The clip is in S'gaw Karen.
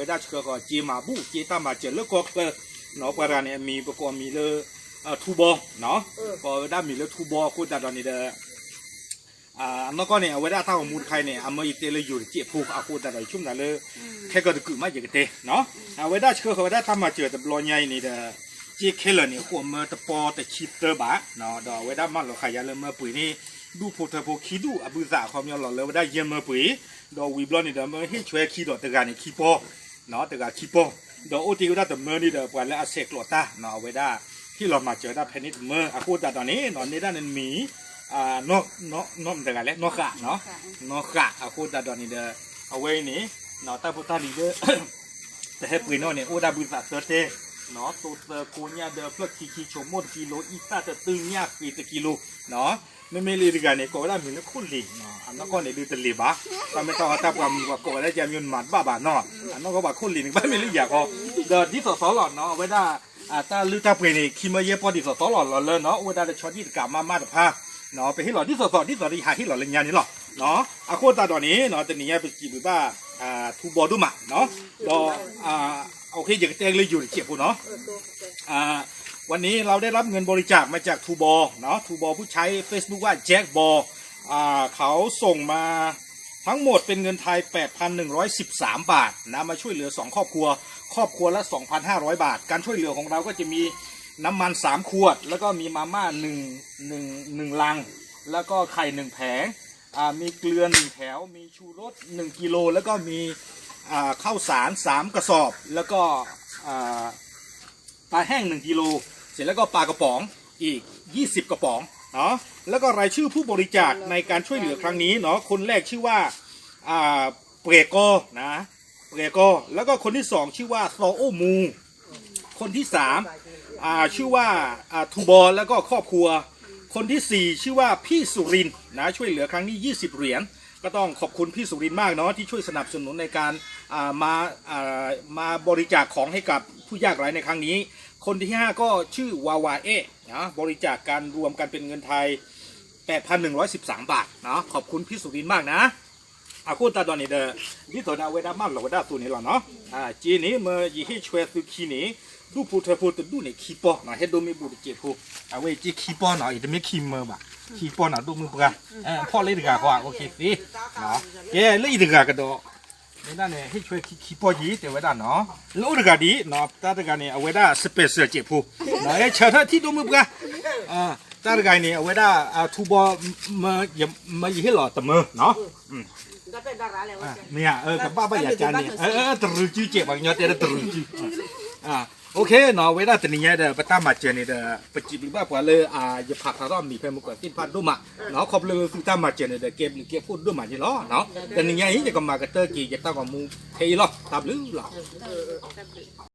အဝဲဒၣ်ဆှၢဃီၤက့မၤဘူၣ်က့တၢ်မၤစၢၤလၢကီၢ်ချၢ, နီၤ ပှၤတဂၤန့ၣ် အမံၤပကိးမံၤလၢ ထူဘီ, နီၤ ကိးဝဲဒၣ်မံၤလၢထူဘီအဃိသတးဒီးန့ၣ်ဒီး အနီၢ်ကီၢ်န့ၣ် အဝဲဒၣ်တၢ်ဂီၤမူတခါအံၤန့ၣ် အမၢယတဲလၢယိၤတစဲးဖိအဃိသတးဒီး ယဆိကမိၣ်သးလၢ ခဲကီးတကုာ်မးယကတဲနီၤ. အဝဲဒၣ်ဆှၢဃီၤဝဲဒၣ်တၢ်မၤစၢၤတဘျီညါအံၤန့ၣ်ဒီး က့ခဲလၢာ်န့ၣ် အဃိမၢတပီတဆံသၢဘၣ်, ဒီးအဝဲဒၣ်မၢလီၤဃာ်ယၤလၢမၢပှ့ၤန့ၣ် ဒူၣ်ဖိထၢဖိခံဒူၣ်အဘုသးအခီပညီလီၤလၢဝဲဒၣ်ယဲၢ်မၢပှ့ၤ, ဒီးဝံၤဘျီန့ၣ်ဒီး မၢဟ့ၣ်ဆွဲခံဒီးတဂၤန့ၣ်ခံပီ တဂၤခံပီ, ဒီးအိၣ်တ့ၢ်ဝဲဒၣ်တမၢန့ၣ်ဒီး ပှၤလၢအဆဲးကျိးတၢ် အဝဲဒၣ် ဟ့ၣ်လီၤမၤစၢၤဝဲဒၣ်ဖဲန့ၣ်တမၢ အဃိသတးဒီးန့ၣ် နဲဒၣ်န့ၣ်မံၤ တဂၤလဲၣ် နီၢ်ဃာ်, နီၢ်ဃာ်အဃိသတးဒီးန့ၣ်ဒီး အဝဲအံၤန့ၣ် တၢ်ဖိတၢ်လံၤလၢ တဟဲပှ့ၤနီၣ်န့ၣ် အိၣ်ဒၣ်ဘုသးသၢတဲ, တိသၢကိညၣ်ဒၢဖျၢၣ်ခံခံ ဆိမိၣ်တကံလိ အံသၣ်တတုၢ် ညၣ်ဃ့တကံလိ, မ့မ့ၢ်လၢတဂၤန့ၣ် ကိးဝဲဒၣ်မံၤလၢခိၣ်လ့ၤ, အနီၢ်ကီၢ်န့ၣ်ဒုးတလ့ၤဘၣ်, တၢ်မ့ၢ်တၢ်အီတၢ်ပှၤမံၤပှၤကိးဝဲဒၣ်ကၠၢမံၤမၤတဘၣ်ဘၣ်နီၤ, အနီၢ်ကီၢ်ပှၤခိၣ်လ့ၤန့ၣ် ကဘၣ်မ့ၢ်လၢယၤဃီ, ဒီးဒ်သိးသိးလီၤနီၤ အဝဲဒၣ် တၢ်လုၢ်တၢ်ပှ့ၤန့ၣ် ခံမၢယဲၢ်ပီၢ်ဒ်သိးသိးလီၤ လီၤလၢနီၤ အိၣ်ဝဲဒၣ်တဆီဒံၣ်တကးမးမးတဖၣ်, ပဟ့ၣ်လီၤဒ်သိးသိး ဒ်သိးဒီးယဟးဟ့ၣ်လီၤလၢညါန့ၣ်လီၤ. အဃိသတးဒီးန့ၣ် တနံၤညါပစံးဘျုးဘၣ် ထူဘီဒိၣ်မး, ဒီး ယကတဲက့ၤလၢယိၤတစဲးဖိနီၤ, วันนี้เราได้รับเงินบริจาคมาจากทูบอนะ ทูบอผู้ใช้ Facebook ว่า แจ็คบอ เขาส่งมาทั้งหมดเป็นเงินไทย แปดพันหนึ่งร้อยสิบสาม บาทนะ มาช่วยเหลือ สอง ครอบครัว ครอบครัวละ สองพันห้าร้อย บาท การช่วยเหลือของเราก็จะมีน้ำมัน สาม ขวด แล้วก็มีมาม่า หนึ่ง หนึ่ง หนึ่ง ลัง แล้วก็ไข่ หนึ่ง แผง อ่า มีเกลือ หนึ่ง แถว มีชูรส หนึ่ง กิโล แล้วก็มี อ่า ข้าวสาร สาม กระสอบ แล้วก็ อ่า ปลาแห้ง หนึ่ง กิโล เสร็จแล้วก็ปลากระป๋องอีก ยี่สิบ กระป๋องเนาะ แล้วก็รายชื่อผู้บริจาคในการช่วยเหลือครั้งนี้เนาะ คนแรกชื่อว่า อ่า เปรกอนะ เปรกอ แล้วก็คนที่สองชื่อว่าซอโอมู คนที่สาม อ่า ชื่อว่า อ่า ทูบอลแล้วก็ครอบครัว คนที่สี่ชื่อว่าพี่สุรินทร์นะ ช่วยเหลือครั้งนี้ ยี่สิบ เหรียญ ก็ต้องขอบคุณพี่สุรินทร์มากเนาะ ที่ช่วยสนับสนุนในการ อ่า มา อ่า มาบริจาคของให้กับผู้ยากไร้ในครั้งนี้ คนที่ห้าก็ชื่อวาวาเอะนะ บริจาคการรวมกันเป็นเงินไทย แปดพันหนึ่งร้อยสิบสาม บาทนะ ขอบคุณพี่สุรินทร์มากนะ အဃိသတးဒီးန့ၣ်ဒီး ဒ်သိးဒီးအဝဲဒၣ်မၢလီၤဝဲဒၣ်အသိးန့ၣ်လီၤနီၤ, က့န့ၣ် မ့ၢ်ယဟ့ၣ်ဆွဲသုခံန့ၣ် ဒူၣ်ဖိထၢဖိတဒူၣ်န့ၣ် ခံပီၢ်နီၤ ဟဲဒိၣ်မ့ၢ်ဘူးတစဲးဖိ, အဝဲက့ခံပီၢ်နီၤ ယတမ့ၢ်ခံမၢဘၣ်, ခံပီၢ်နီၤ ဒိၣ်မုၢ်ပှၢ်, ဖီၣ်လၢတဂၤဃီ အ ကဲလၢအံၤတဂၤကဒီး ဝဲဒၣ်န့ၣ် ဟ့ၣ်ဆွဲခံပီၢ်က့ တဲဝဲဒၣ်နီၤ, လၢအိၣ်တဂၤဒ်နီၤ တၢ်တဂၤန့ၣ် အဝဲဒၣ် special စဲးဖိ, ဆၢထၢၣ်ထံၣ်ဒိၣ်မုၢ်ပှၢ်, တၢ်တဂၤအံၤန့ၣ် အဝဲဒၣ် ထူဘီ မ့ၢ်ယဟ့ၣ်လီၤတမၢနီၤ, မ့ၢ်ဧါ ကဘၣ်ဘၣ်ယၤကါန့ၣ် တရူးစုစဲး ပှၤကညီတဲလၢတရူးစု, အဝဲဒၣ်တနံၤညါဒီး ပတၢ်မၤစၢၤန့ၣ်ဒီး ပစံးဘျုးဘၣ်ပှၤလၢ ယဖးဖးထီၣ်မံၤဖဲမုၢ်ကီၢ်သ့ၣ်တဖၣ်ဒိၣ်မး, ခီဖျိလၢသုတၢ်မၤစၢၤန့ၣ်ဒီး ကဲဘျုးကဲဖှိၣ်ဒိၣ်မးန့ၣ်လီၤ. တနံၤညါအံၤ ယကမၤကတၢၢ်က့ၤ ယတၢ်ဂီၤမူဖဲအံၤလီၤ. တၢ်ဘျုးလီၤ.